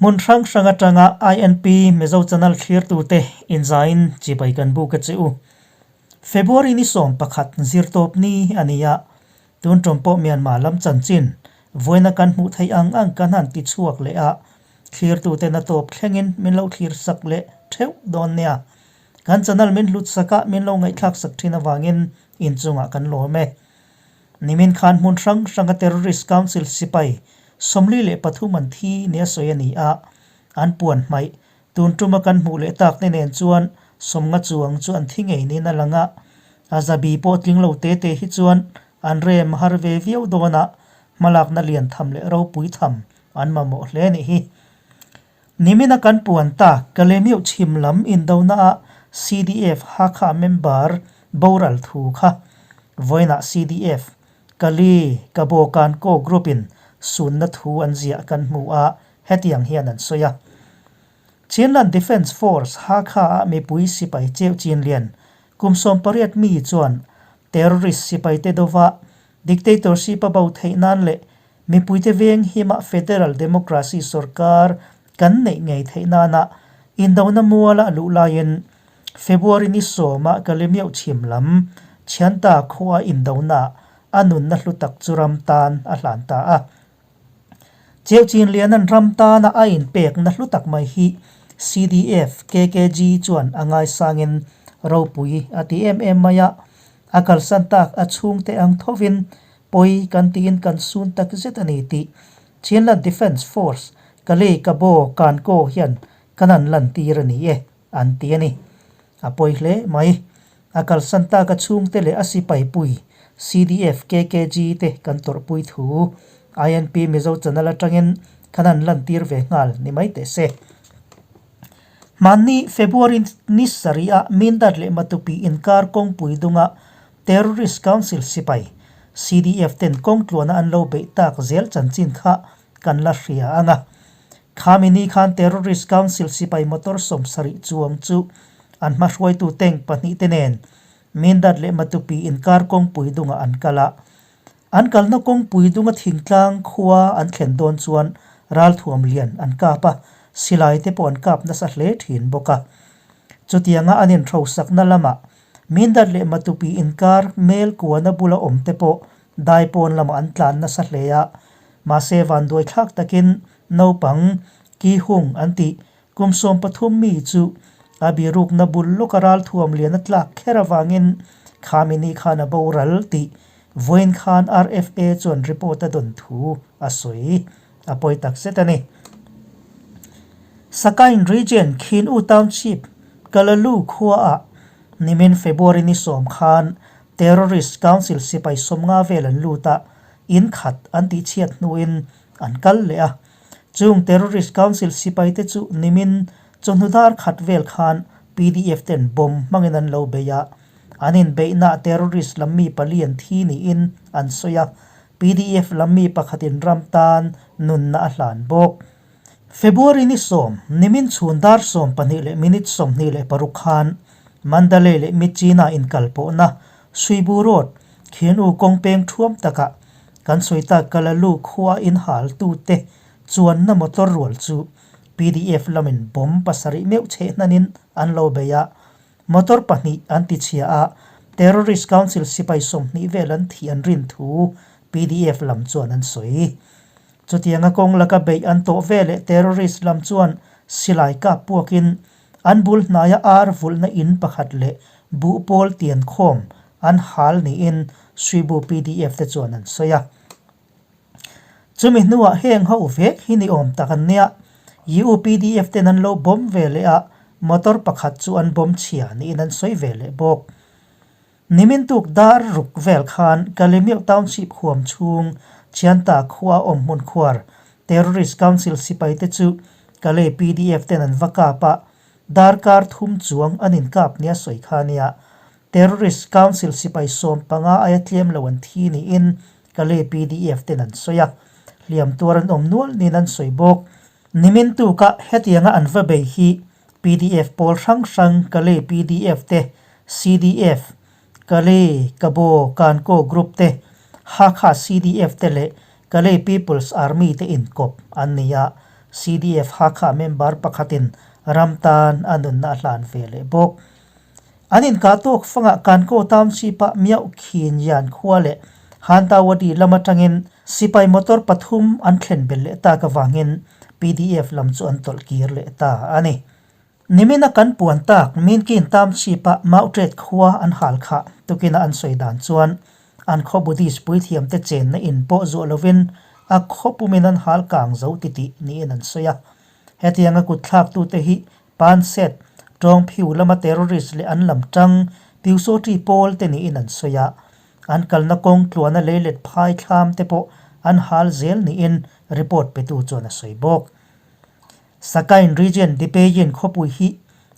Hmun hrang hrang atanga INP Mizo Channel thlirtute inzaiin chibai kan buk a che u. February ni 11 zirtawp ni a ni a, tun tum pawh Myanmar lam chanchin vawiina kan hmuh theih ang ang kan han ti chhuak leh a, thlirtuten a tawp thlengin min lo thlir sak leh theuh dawn nia. Kan channel min hlut sak a, min lo ngaihthlak sak thin avangin inchungah kan lawm e. Nimin khan hmun hrang hranga Terrorist Council sipai 43 an thi nia sawi a ni a, an puan hmaih tun tuma kan hmuh leh tak te nen chuan 50 chuang chu an thi ngei niin a lang a, a zabi pawh tling lo te te hi chuan an rem har ve viau dawn a, hmalakna lian tham leh ropui tham an mamawh hle a nih hi. Nimina kan puan tak Kalemiuh chhim lam indonaah CDF Hakha member boral thu kha vawiinah CDF Kali Kabokan Ko Group in sunna thu an ziah kan hmu a, hetiang hian an sawi a. Chinland Defence Force Hakha-ah mipui sipai cheu chinlian kum 18 mi chuan terrorist sipaite dova dictatorship a bo theih nan leh Mipuite veng hima Federal Democracy sorkar kan neih ngei theih nana indona muala a luh laiin February ni 10-ah Kalemiauh chhim lam Chhianta khua indona a nunna hlu tak chu ram tan a hlan ta a. Cheuchin Lianan ram tana a inpekna hlu tak mai hi CDF KKG chuan a ngaisangin ropui a ti em em mai a, a kalsan tak a chhungte ang thovin Pawi kan tiin kan sun tak zet a ni tih Chinland Defence Force Kalay Kabo Kanko hian kan an lantir a ni e, an ti a ni. A pawi hle mai. A kalsan tak a chhungte leh a sipai pui CDF KKG te kan tawrhpui thu INP Mizo channel atangin kan an lantir ve nghal ni mai teh se. Hmanni February ni sarih-ah Mindat leh Matupi inkar kawngpui dunga Terrorist Council sipai, CDF ten kawng tluana an lo beih tak zel chanchin kha kan la hria ang a. Khami ni khan Terrorist Council sipai motor 70 chuang chu an hmahruaitu tank pahnih te nen Mindat leh Matupi inkar kawngpui dungah an kal a. An kalna kawngpui dunga thingtlang khua an thlen dawn chuan ralthuam lian an kap a, silai te pawh an kap nasa hle thin bawk a. Chutianga an inhrosakna lamah Mindat leh Matupi inkar mel kuana bula awm te pawh daipawn lamah an tlan nasa hle a, mahse vanduai thlak takin naupang ki hung an tih kum 13 mi chu a birukna bul lawka ralthuam lian a tlak kher avangin khami ni khan a boral tih vawiin khan RFA chuan report a dawn thu a sawi a pawi tak zet a ni. Sakain Region Khin U Township Kalalu khuaah nimin February ni 10 khan Terrorist Council sipai 50 vel an lut a, in khat an tihchhiat hnuin an kal leh a. Chung Terrorist Council sipai te chu nimin chawhnu dar khat vel khan PDF ten bomb hmangin an lo bei a, an inbeihnaah terrorist lam mi pali an thi niin an sawi a, PDF lam mi pakhatin ram tan nunna a hlan bawk. February ni 10, nimin chhun dar 12 leh minute 26 khan Mandalay leh Myitkyina inkal pawhna Suibu Road, Khin U kawng peng thuam takah kan sawi tak Kalalu khua inhal tute chuanna motor rual chu PDF lamin bomb 7 meuh cheh hnanin an lo bei a, motor pahnih an ti chhia a, Terrorist Council sipai 20 vel an thi an rin thu PDF lam chuan an sawi. Chutianga kawng laka beih an tawh ve leh terrorist lam chuan silai kap puakin an bul hnaia ar vulhna in pakhat leh buh pawl tian khawm an hal niin Suibu PDF te chuan an sawi a. Chumi hnuah heng ho vek hi ni awm tak an nia. UPDF ten an lo bomb ve leh a, motor pakhat chu an bomb chhia niin an sawi ve leh bawk. Nimin tuk dar ruk vel khan Kalemiuh Township huam chhung Chianta khua awm hmun khuar Terrorist Council sipai te chu Kalay PDF ten an va kap a, darkar thum chuang an inkap nia sawi kha nia. Terrorist Council sipai 15 aia tlem lo an thi niin Kalay PDF ten an sawi a, hliam tuar an awm nual niin an sawi bawk. Nimin tuka hetianga an va bei hi PDF pawl hrang hrang Kalay PDF te, CDF, Kalay Kabo Kanko Group te, Hakha CDF te leh Kalay People's Army te inkawp an ni a. CDF Hakha member pakhatin ram tan a nunna a hlan ve leh bawk. An inkah tawk fangah Kankaw Township-ah Miauh Khin Yan khua leh Hantawady lam atangin sipai motor pathum an thlen belh leh tak avangin pdf lam chu an tawlh kir leh ta a ni. Nimina kan puan tak Minkin Township-a Mauṭet khua an hal kha tukina an sawi dan chuan an khaw Buddhist puithiamte chenna in pawh zuah lovin a khaw pumin an hal kang zo titih niin an sawi a. Hetianga kutthlaktute hi Panset, Tawngphiu lama terrorist leh an lam tang Pyusawṭi pawl te niin an sawi a. An kalna kawng tluana leilet phai thlam te pawh an hal zel niin report petu chuan a sawi bawk. Sakain Region Dipeyin khawpui hi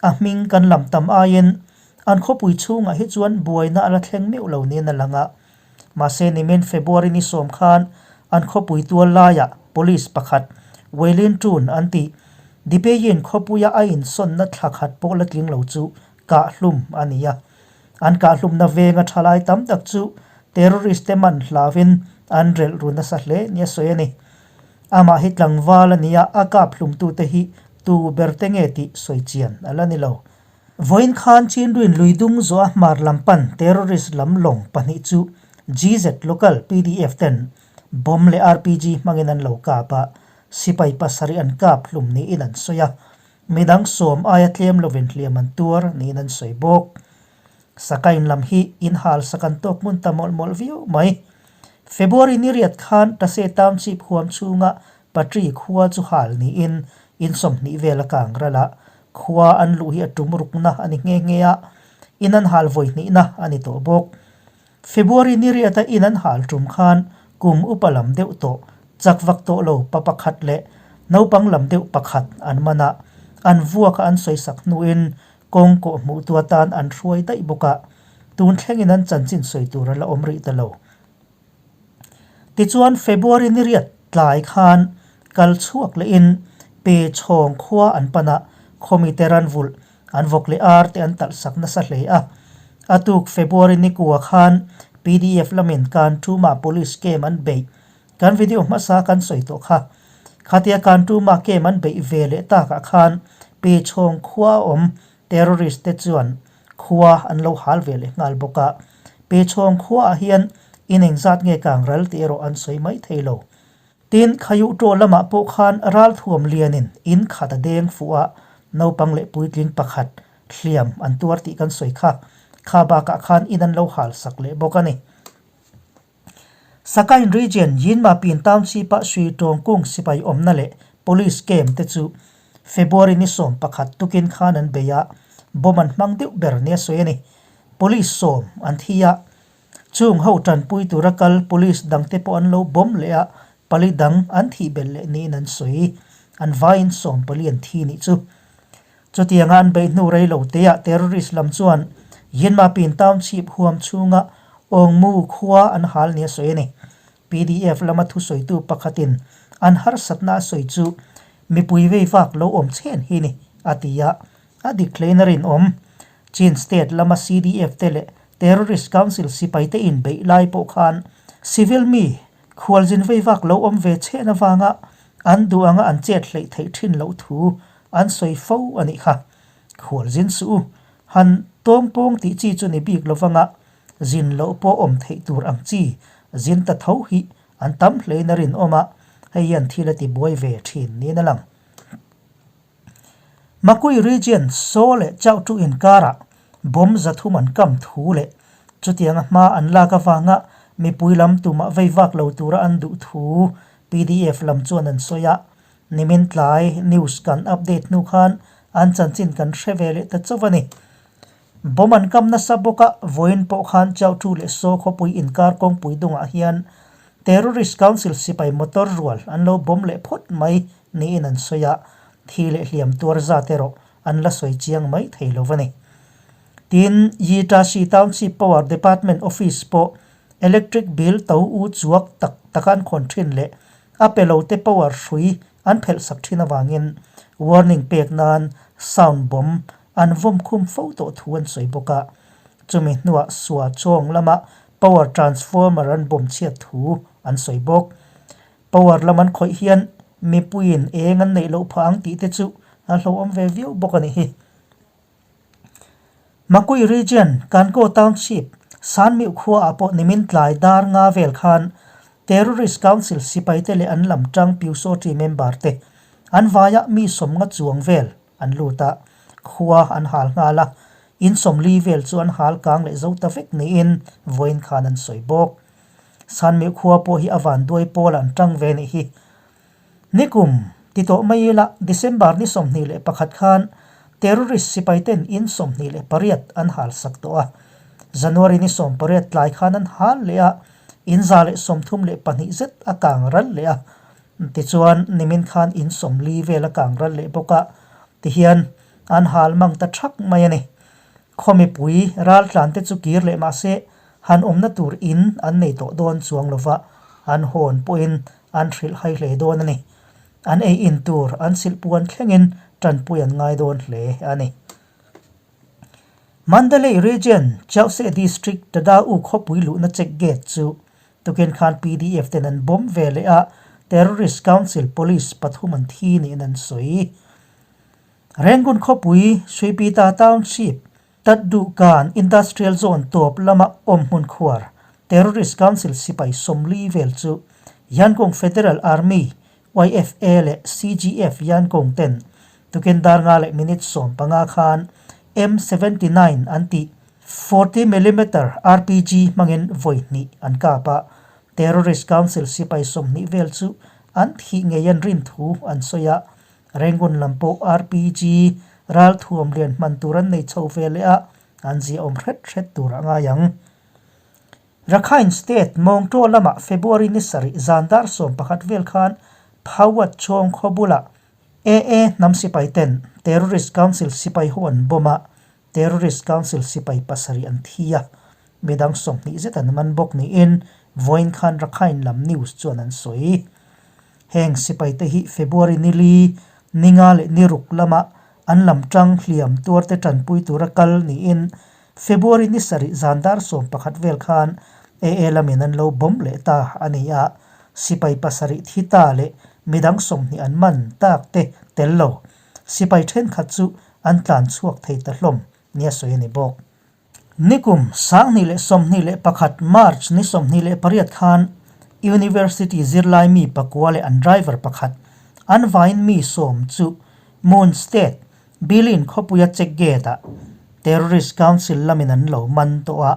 a hming kan lam tam aiin an khawpui chhungah hi chuan buaina a la thleng meuh lo niin a lang a. Mahse nimin February ni sawm khan an khawpui tual laiah police pakhat Weilin Chun an tih Dipeyin khawpuia a insawnna thla khat pawh la tling lo chu kahhlum a ni a. An kahhlumna venga thalai tam tak chu terrorist te man hlauvin an relh ru nasa hle nia sawi a ni. Amah hi tlangval a ni a, a kaphlumtute hi tu ber te nge tih sawi chian a la ni lo. Vawiin khan Chinruin lui dung zawh a hmar lam pan terrorist lam lawng pahnih chu GZ local pdf ten bomb leh RPG hmangin an lo kap a, sipai pasarih an kap hlum niin an sawi a, midang sawm aia tlem lovin hliam an tuar niin an sawi bawk. Sakain lam hi inhal sak an tawk hmun ta mawlh mawlh viau mai. February ni riat khan Tase Township huam chhunga Patri khua chu hal niin in 20 vel a kang ral a, khua an luh hi a tum rukna a ni nghe nghe a, in an hal vawi hnihna a ni tawh bawk. February ni riata in an hal tum khan kum upa lam deuh tawh, chak vak tawh lo pa pakhat leh naupang lam deuh pakhat an man a, an vuaka an sawisak hnuin kawng kawh hmuhtu atan an hruai daih bawk a, tun thlengin an chanchin sawi tur a la awm rih ta lo. Tichuan February ni riat tlai khan kal chhuak lehin Pe Chhawng khua an pan a, khawmite ran vulh an vawk leh ar te an talh sak nasa hle a. A tuk February ni kua khan pdf lamin Kanṭuma Police camp an beih. Kan video hmasa kan sawi tawh kha. Khatia Kanṭuma camp an beih ve leh takah khan Pe Chhawng khua a awm Terrorist te chuan khua an lo hal ve leh nghal bawk a, Pechhawng khuaah hian in engzat nge kang ral tih erawh an sawi mai thei lo. Tin, Khayuh ṭaw lamah pawh khan ralthuam lianin in khat a deng fuh a, naupang leh puitling pakhat hliam an tuar tih kan sawi kha. Kha bakah khan in an lo hal sak leh bawk a ni. Sakain Region, Yinmapin Township-a Sui Tawngkung sipai awmna leh Police camp te chu February ni 11 tukin khan an bei a, bomb an hmang deuh ber nia sawi a ni. Police sawm an thi a, chung ho tanpui tura kal police dangte pawh an lo bomb leh a, pali dang an thih belh leh niin an sawi. An vaiin 14 an thi nih chu. Chutianga an beih hnu rei lo teah terrorist lam chuan Yinmapin Township huam chhunga Awngmu khua an hal nia sawi a ni. Pdf lama thusawitu pakhatin an harsatna a sawi chu mipui vei vak lo awm chhen hi ni, a ti a. A dik hlein a rinawm. Chin State lama CDF te leh Terrorist Council sipaite inbeih lai pawh khan civil mi Khualzin vei vak lo awm ve chhen avanga an duh anga an chet hleih theih thin loh thu an sawi fo a nih kha. Khualzin suh u, han tawng pawng tih chi chu ni bik lo vanga zin loh pawh awm theih tur ang chi zin ta tho hi an tam hlein a rinawm a, hei hian thil a ti buai ve thin niin a lang. Makui Region Saw leh Chauhtu inkarah bomb 300 an kam thu leh chutianga hma an lak avanga mipui lam tumah vei vak lo tura an duh thu pdf lam chuan an sawi a. Nimin tlai news kan update hnu khan an chanchin kan hre ve leh ta chauh a ni. Bomb an kam nasa bawk a, vawiin pawh khan Chauhtu leh Saw khawpui inkar kawngpui dungah hian Terrorist Council sipai motor rual an lo bomb leh phawt mai niin an sawi a, thi leh hliam tuar zat erawh an la sawi chiang mai thei lo a ni. Tin, Yitashi Township Power Department Office pawh electric bill to u chuak tak taka an khawn thin leh a pe lo te power hrui an phelh sak thin avangin warning pek nan sound bomb An vawm khum fo tawh thu an sawi bawk a, chumi hnuah Sua Chawng lama power transformer an bawm chhiat thu an sawi bawk. Power lam an khawih hian mipuiin eng an neih loh phah ang tih te chu a hlauhawm ve viau bawk a nih hi. Makui Region, Kankaw Township, Sanmiu khuaah pawh nimin tlai dar nga vel khan Terrorist Council sipaite leh an lam tang Pyusawṭi member te an vaiah mi sawmnga chuang vel an lut a, khua an hal nghal a, in sawmli vel chu an hal kang leh zo ta vek niin vawiin khan an sawi bawk. Sanmiu khua pawh hi a vanduai pawl an tang ve nih hi. Nikum, ti tawh mai ila, December ni 21 khan terrorist sipaiten in 28 an hal sak tawh a. January ni 18 tlai khan an hal leh a, in 132 zet a kang ral leh a. Tichuan, nimin khan in 40 vel a kang ral leh bawk a, tihian an hal mang ta thak mai a ni. Khaw mipui raltlan te chu kir leh mahse han awmna tur in an nei tawh dawn chuang lova, an hawn pawhin an hrilh hai hle dawn a ni. An ei in tur an silh puan thlengin tanpui an ngai dawn hle a ni. Mandalay Region, Chauhseh District, Tadau khawpui luhna check gate chu tukin khan pdf ten an bomb ve leh a, Terrorist Council Police pathum an thi niin an sawi. Rangoon khawpui Suipita Township, Tatduhkan Industrial Zone tawp lama awm hmun khuar Terrorist Council sipai 40 vel chu Yangon Federal Army, YFA, leh CGF Yangon ten tukin dar nga leh minute 15 khan M 79 an tih 40 millimeter RPG hmangin vawi hnih an kap a, Terrorist Council sipai 20 vel chu an thih ngei an rin thu an sawi a. Rangoon lam pawh RPG ralthuam lian hman tur an nei chho ve leh a, an ziahawm hret hret tur a ngai ang. Rakhine State Mawngtaw lamah February ni sarih zan dar 11 vel khan Phawat Chawng khaw bulah AA hnam sipai ten Terrorist Council sipai ho an bomb a, Terrorist Council sipai pasarih an thi a, midang 20 zet an man bawk niin vawiin khan Rakhine lam news chuan an sawi. Heng sipaite hi February ni li, ni nga leh ni ruk lama an lam tang hliam tuarte tanpui tura kal niin February ni sarih zan dar 11 vel khan AA lamin an lo bomb leh ta a ni a, sipai pasarih thi ta leh midang 20 an man tak te tel lo. Sipai thenkhat chu an tlan chhuak thei ta hlawm nia sawi a ni bawk. Nikum 2021 March ni 28 khan University zirlai mi pakua leh an driver pakhat an vaiin mi sawm chu Mon State, Bilin khawpuia check gate ah Terrorist Council lamin an lo man tawh a,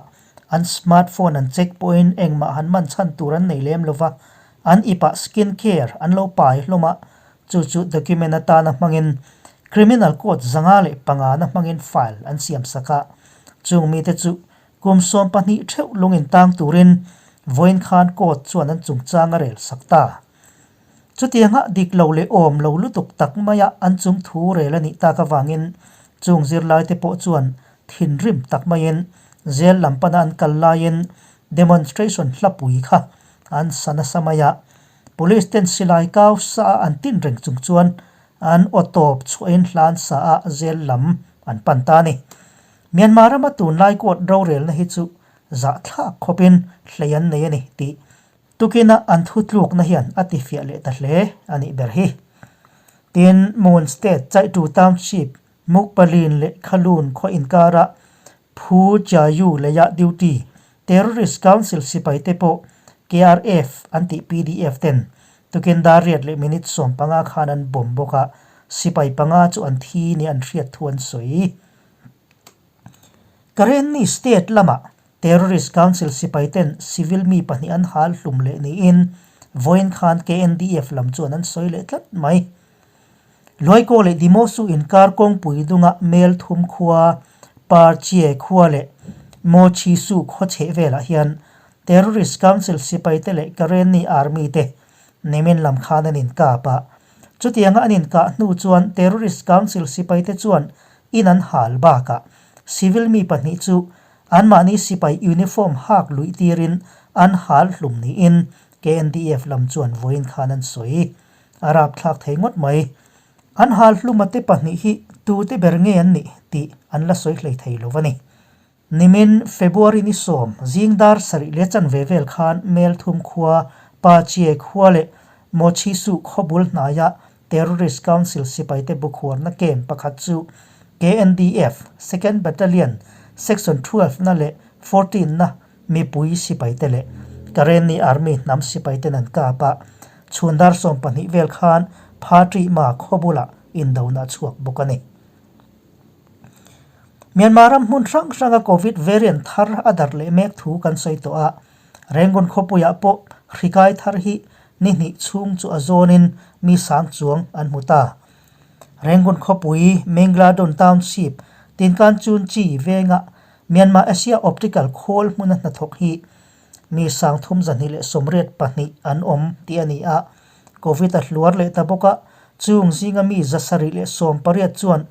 an smartphone an check pawhin engmah han man chhan tur an nei lem lova, an ipah skin care an lo pai hlawm a, chu chu document atana hmangin Criminal Code 505 na hmangin file an siam sak a, chung mite chu kum 12 theuh lungin tang turin vawiin khan court chuan an chungchang a rel sak ta. Chutianga dik lo leh awm lo lutuk tak maia an chung thu rel a nih tak avangin chung zirlaite pawh chuan thinrim tak maiin jail lam pana an kal laiin demonstration hlapui kha an sa nasa mai a, Police ten silai kau sa a an tin reng chung chuan an aw tawp chhuahin hlan sa a jail lam an pan ta a ni. Myanmar rama tunlai court rorelna hi chu zahthlak khawpin hlei an nei a ni tih tukina an thutlukna hian a tifiah leh ta hle a nih ber hi. Tin, Mon State Chaitu Township Mukpalin leh Khalun khaw inkara Phu Chiayu leiah duty Terrorist Council sipaite pawh KRF an tih pdf ten tukin dar riat leh minute 15 khan an bomb bawk a, sipai panga chu an thi nia an hriat thu an sawi. Karenni State lamah Terrorist Council sipai ten civil mi pahnih an hal hlum leh niin vawiin khan KNDF lam chuan an sawi leh tlat mai. Luaikaw leh Dimosu inkar kawngpui dunga Mel thum khua, Parchie khua leh Mochisu khaw chheh velah hian Terrorist Council sipaite leh Karenni Army te nimin lam khan an inkap a. Chutianga an inkah hnu chuan Terrorist Council sipaite chuan in an hal bakah civil mi pahnih chu anmahni sipai uniform hak luih tirin an hal hlum niin KNDF lam chuan vawiin khan an sawi. A rapthlak thei ngawt mai. An hal hluma te pahnih hi tute ber nge an nih tih an la sawi hlei thei lo a ni. Nimin February ni 10 zing dar sarih leh chanve vel khan Melthum khua, Pa Chie khua leh Mochisu khawbul hnaia Terrorist Council sipaite bukhuarna camp pakhat chu KNDF Second Battalion Section 12 na leh 14 na mipui sipaite leh Karenni Army hnam sipaiten an kap a, chhun dar 12 vel khan Phatri Ma khawbulah indona a chhuak bawk a ni. Myanmar ram hmun hrang hranga Covid variant thar a darh leh mek thu kan sawi tawh a, Rangoon khawpuiah pawh hri kai thar hi ni hnih chhung chu a zawnin mi sang chuang an hmu ta. Rangoon khawpui Mengladon Township Tinkanchun Chi venga Myanmar Asia Optical khawl hmuna hnathawk hi mi sang 324 an awm tih a ni a, Covid a hluar leh ta bawk a, chung zinga mi 718 chuan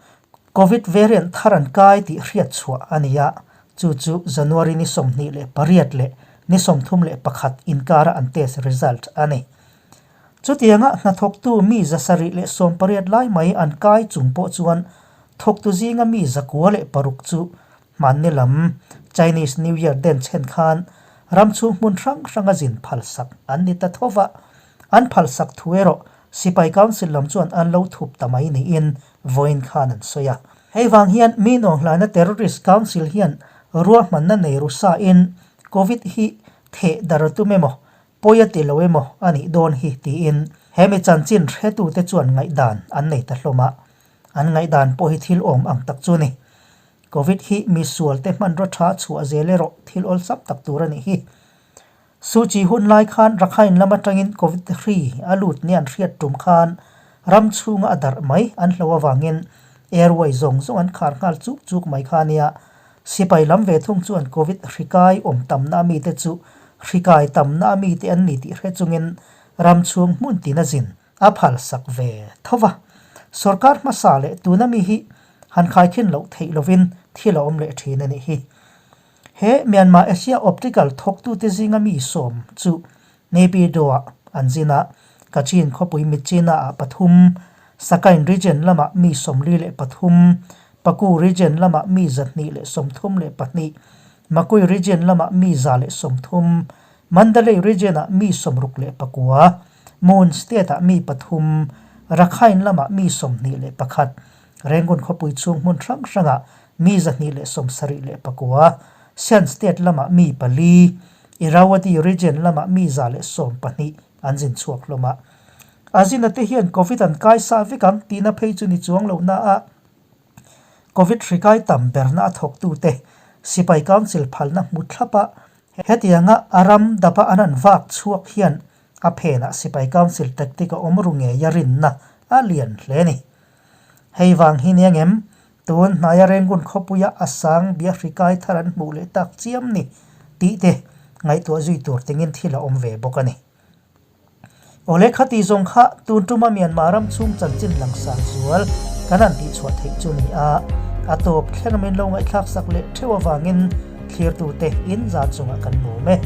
Covid variant thar an kai tih hriat chhuah a ni a, chu chu January ni 28 leh ni 31 inkara an test result a ni. Chutianga hnathawktu mi 780 lai mai an kai chung pawh chuan thawktu zinga mi 906 chu hmanni lam Chinese New Year den chhen khan ram chhung hmun hrang hranga zin phalsak an ni ta tho va, an phalsak thu erawh Sipai Council lam chuan an lo thup ta mai niin vawiin khan an sawi a. Hei vang hian mi nawnghlaina Terrorist Council hian ruahmanna nei ru sain Covid hi theh dar a tum emaw, pawi a ti lo emaw a nih dawn hi tiin hemi chanchin hretute chuan ngaihdan an nei ta hlawm a. An ngaihdan pawh hi thil awm ang tak chu a ni. Covid hi mi sualte hmanraw tha chhuah zel erawh thil awlsam tak tur a nih hi. Su Kyi hun lai khan Rakhine lam atangin Covid hri a lut nia an hriat tum khan ram chhunga a darh mai an hlo avangin airway zawng zawng an khar nghal chuk chuk mai kha nia. Sipai lam ve thung chuan Covid hri kai awm tamna mite chu hri kai tamna mite an ni tih hre chungin ram chhung hmun tina zin a phalsak ve tho va. Sorkar hmasa leh tuna mi hi han khaikhin loh theih lovin thil a awm leh thin a nih hi. He Myanmar Asia Optical thawktute zinga mi sawm chu Naypyidaw-ah an zin a, Kachin khawpui Myitkyina-ah pathum, Sagaing Region lamah mi 43, Paku Region lamah mi 232, Makui Region lamah mi 130, Mandalay Region-ah mi 69, Mon State-ah mi pathum, Rakhine lamah mi 21, Rangoon khawpui chhung hmun hrang hrangah mi 279, Shan State lamah mi pali, Irrawaddy Region lamah mi 112 an zin chhuak hlawm a. A zina te hian Covid an kai sa vek ang tihna phei chu ni chuang lo na a, Covid hri kai tam berna a thawktute Sipai Council phalna hmu thlap a, hetianga a ram dapa an han vak chhuak hian a phenah Sipai Council tactic a awm ru ngei a rinna a lian hle a ni. Hei vang hi nia ngem, tun hnaia Rangoon khawpuia a sang bia hri kai thar an hmuh leh tak chiam ni tih te ngaihtuah zui tur tingin thil a awm ve bawk a ni. Awle khati zawng kha tun tuma Myanmar ram chhung chanchin langsar zual kan han tihchhuah theih chu ni a, a tawp thleng min lo ngaihthlak sak leh theuh avangin thlirtute in zan chungah kan lawm e.